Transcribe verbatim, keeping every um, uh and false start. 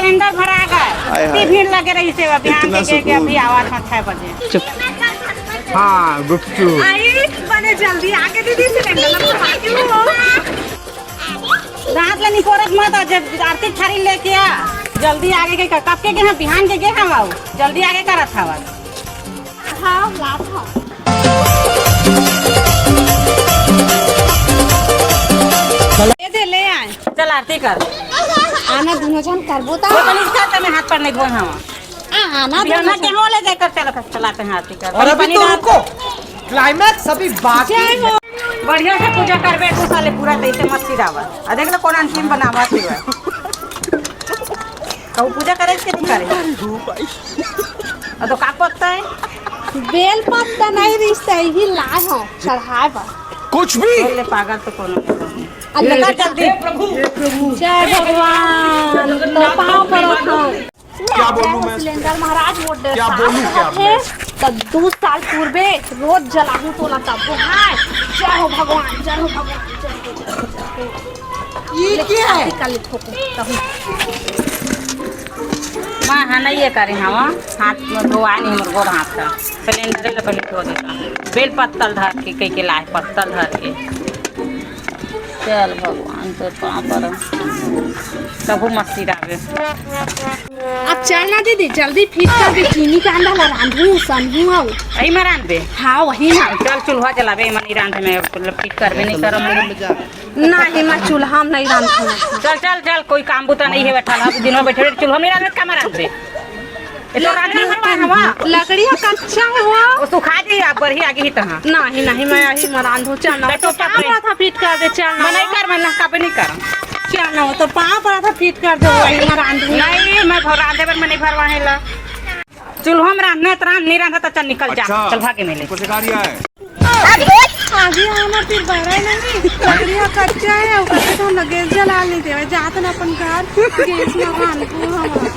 Cylinder भरा गए। हाय, हाय। इतनी भीड़ लगे रही से बिहान इतना के, के, के सुकून। अभी आवाज में छह बजे। हाँ, गुपचुप। आई, बने जल्दी आके दीदी सिलेंडर नंबर बाकी हो। रात ले निकोरत मत, आज आरती थारी लेके आ। जल्दी आगे के, कब के गे हम, बिहान के गे हम आऊ। जल्दी आगे करत हवा। हाँ, लात हाँ। दे दे, ले आए। चल आरती कर। आना दुनो झन करबो ता। वो कनिष्ठा ते में हाथ पर नहीं धोए हवा। आ, आना बिहान दुनो के झन। हो ले जाकर चल, चलाते हैं आरती कर। और अभी पानी तो डाल। रुको, क्लाइमैक्स अभी बाकी जय है। हो। बढ़िया से पूजा करबे तू साले, पूरा तैसे मत सिरावा। आ देख ले कौन अंतिम बनावा तू है। कहू पूजा करे के नहीं करे। आ तो का पत्ता है? बेल पत्ता नहीं रिश्ता, यही लाए हो चढ़ाए बा। कुछ भी। बोल ले पागल तो कोनो नहीं। आ ले लेकर जल्दी। जय भगवान, तो पाँव पड़त हूँ। क्या बोलूं मैं? सिलेंडर महाराज, वो क्या बोलूं क्या मैं? तो दू साल पूर्वे रोज जलाहूं तोला तब वो हाय, जय हो भगवान, जय हो भगवान, जय हो, जय हो, जय हो। ये क्या है? कल ठोको, तब। माँ, हाँ, नहीं ये करे हवा, हाथ में धोआ नहीं हमर गोड़ हाथ का। सिलेंडर ला पहले धो देता। बेल पत्तल धर के, कह के लाए, पत्तल धर के। चल भगवान तोर पाँव परम, कभू मत सिरावे। अब चल ना दीदी, जल्दी फिट कर दे, चीनी का अंडा ला रांधू, सनहू आऊ। यही में रांधबे? हाँ, वही ना। चल चूल्हा जलाबे, एमा नहीं रांधे में, मतलब फिट करबे नहीं करम। नहीं, मैं चूल्हा में नहीं रांधू। चल, चल, चल, कोई काम बुता नहीं है, बैठा ला, दिन में बैठे बैठे चूल्हा में नहीं रांधे, काम रांधबे। ये तो रांधे में हवा, हवा। लकड़ी का कच्चा है वो। वो सुखा जी, आप बरही आगे ही तहाँ। नहीं, नहीं, मैं यही में रांधू, चल ना। तो तो चुपचाप पाँव रह। पड़ा था फिट कर दे, चल ना। मैं नहीं कर, मैं ना काबे नहीं कर। चल ना, वो तो पाँव पड़ा था फिट कर दे, वही में रांधू। नहीं, मैं भर रांधे बर मैं नहीं भरवा है ला। चूल्हा में रांधना है तो रांध, नहीं रांधा तो चल निकल जा। अच्छा, चल भागे मेले। कुछ सिखा रिया है। आगे आना फिर बहरा नहीं, लकड़िया कच्चा है, और कच्चा तो हम गैस जला लेते हैं, जाते ना अपन घर, गैस में रांधू हम।